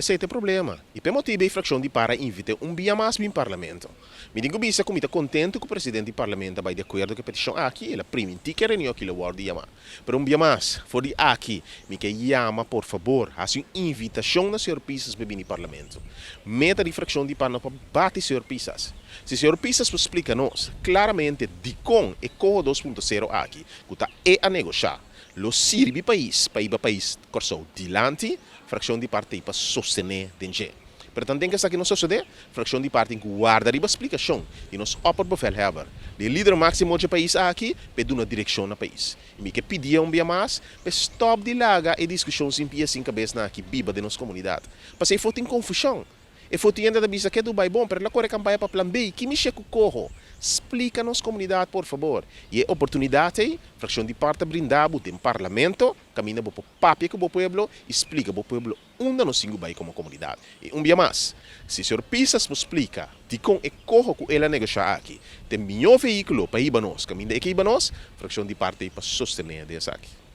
Esei ta e problema. I p'e motibu ei frakshon di par a invit'é un bia mas bin Parlamento. Mi tin ku bisa ku mi ta kontentu ku presidente di Parlamento a bai di akuerdo ku e petishon aki i el a primintí ku e reunion aki lo wòrdu yamá. Pero un bia mas, for di aki mi ke yama por fabor hasi un invitashon na señor Pisas pa e bini Parlamento. Meta di frakshon di par no pa bati señor Pisas. Si señor Pisas por splika nos klaramente dikon e Koho 2.0 aki ku ta e a negoshá lo sirbi pais pa hiba pais Kòrsou dilanti, Frakshon di par t'ei pa sostené den dje. Pero tanten ku esaki no sosodé, frakshon di par tin ku warda riba splikashon di nos opperbevelhebber, di e lider máksimo dje pais aki, pa e duna direkshon na pais. I mi ke pidié un bia mas pa e stòp di laga e diskushon sin pia sin kabesnan aki biba den nos komunidat. Pasei for tin konfushon. E foto yenda ta bisa ke Dubai bon, pero el a kore kampaña pa plan B. Ki mishe ku koho? Splika nos komunidat por fabor. I e oportunidat ei, frakshon di par ta brinda bo den parlamento, kaminda bo por papia ku bo pueblo i splika bo pueblo unda nos tin ku bai komo komunidat. I un bia mas, si señor Pisas por splika dikon e koho ku el a negoshá aki ta e mihó vehíkulo pa hiba nos kaminda e ke hiba nos, frakshon di par ta ei pa sostené den esaki.